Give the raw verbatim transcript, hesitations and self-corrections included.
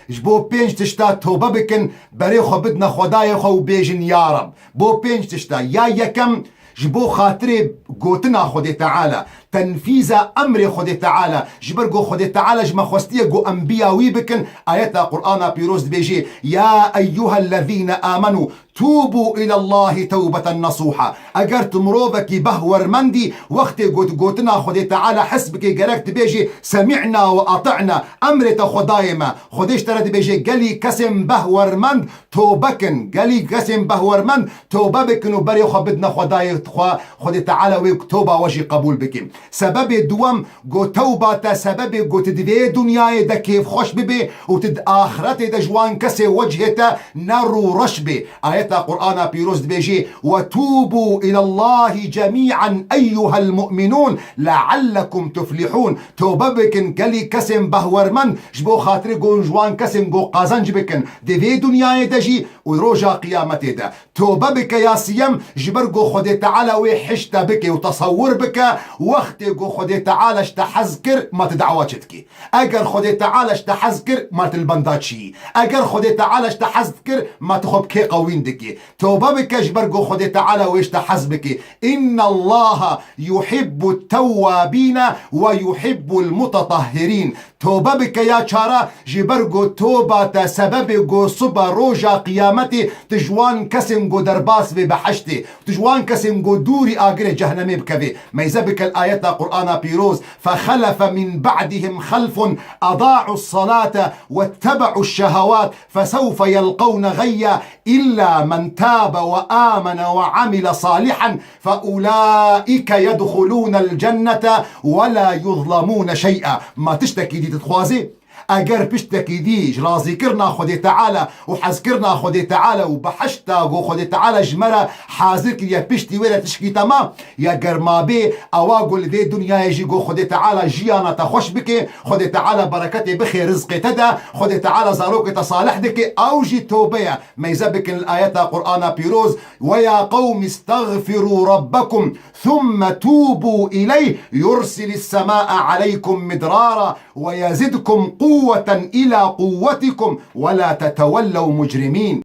Ji bo pênc tişta tobe bikin, berê xwe bidine Xwedayê xwe û bêjin, Ya Reb. Bo pênc tişta, ya yekem, ji bo xatirê gotina Xwedê Teala, tenfîza emrê Xwedê Teala, ji ber ku Xwedê Teala ji me xwestiye ku em biya wî bikin, ayeta Qur'ana pîroz dibêjê, Ya eyyuhellezîne amenû, Tûbû ilallahî tewbeten nesûha. Eger tu mirovekî behwermendî, wextê got, gotina Xwedê Teala hes bikê, gerek dibêjî, Semî'na we ati'na, emrê te Xwedayê me. Xwedê ji te re dibêje, gelî kesên behwermend tobe kin. Gelî kesên behwermend tobe bikin û berê xwe bidine Xwedayê xwe, Xwedê Teala wê toba we jî qebûl bike. Sebebê duwem, Got, tewba te sebebê got di vê dinyayê de kêfxweş bibe û tu di axretê de ji wan kesê wecihê te ne rûreş bê. Ayeta Qur'ana pîroz dibêjê, "Ve tûbû ilallahî cemî'en eyyuhel mu'minûn leallekum tuflihûn." Tobe bikin gelî kesên behwermend, ji bo xatirê gon ji wan kesên go qazanc bikin di vê dinyayê de jî û roja qiyametê de. Tobe bike ya siyem, ji ber ku Xwedê Teala wê hişte bike û tesewwur bike, wextê ku Xwedê Teala ji te hez kir, ma tu dawa çi dikî? Eger Xwedê Teala ji te hez kir, ma tu li benda çi yî? Eger Xwedê Teala ji te hez dikir, ma tu xwe bi kê qewîn dikî? Tobe bike ji ber ku Xwedê Teala wê ji te hez bike. Innallaha yuhibbut tewwabîne ve yuhibbul mutetahhirîn. Tobe bike ya çara, ji ber ku toba te sebebê ku sibe roja qiyametê tu ji wan kesên ku derbas bê behiştê, tu ji wan kesên ku dûrî agirê cehnemê bikevê. Meyze bike li ayeta Qur'ana pîroz, "Fexelefe min ba'dihim xelfun eda'us salate vettebe'uş şehewat fesewfe yelqewne geyya illa men tabe ve amene ve amile salihen." "Fe ulaîke yedxulûnel cennete ve la yuzlemûne şey'a." Ma tiştekî dî tu dixwazî? Eger piştekî dî ji razîkirina Xwedê Teala û hezkirina Xwedê Teala û behişta ku Xwedê Teala ji me re hazir kiriye, piştî wê re tişkî te ma, ya ger mabê, ewa ku li vê dinyayê jî ku Xwedê Teala jiyana te xweş bike, Xwedê Teala bereketê bixê rizqê te de, Xwedê Teala zarokê te salih dike, ew jî tobe ye. Meyze bikin li ayeta Qur'ana pîroz, "Ve ya qewm istagfirû rabbekum thumme tûbû ileyh yursilis semâe aleykum midrara ve yezidkum quwweten ila quwwetikum ve la tetevellew mucrimîn."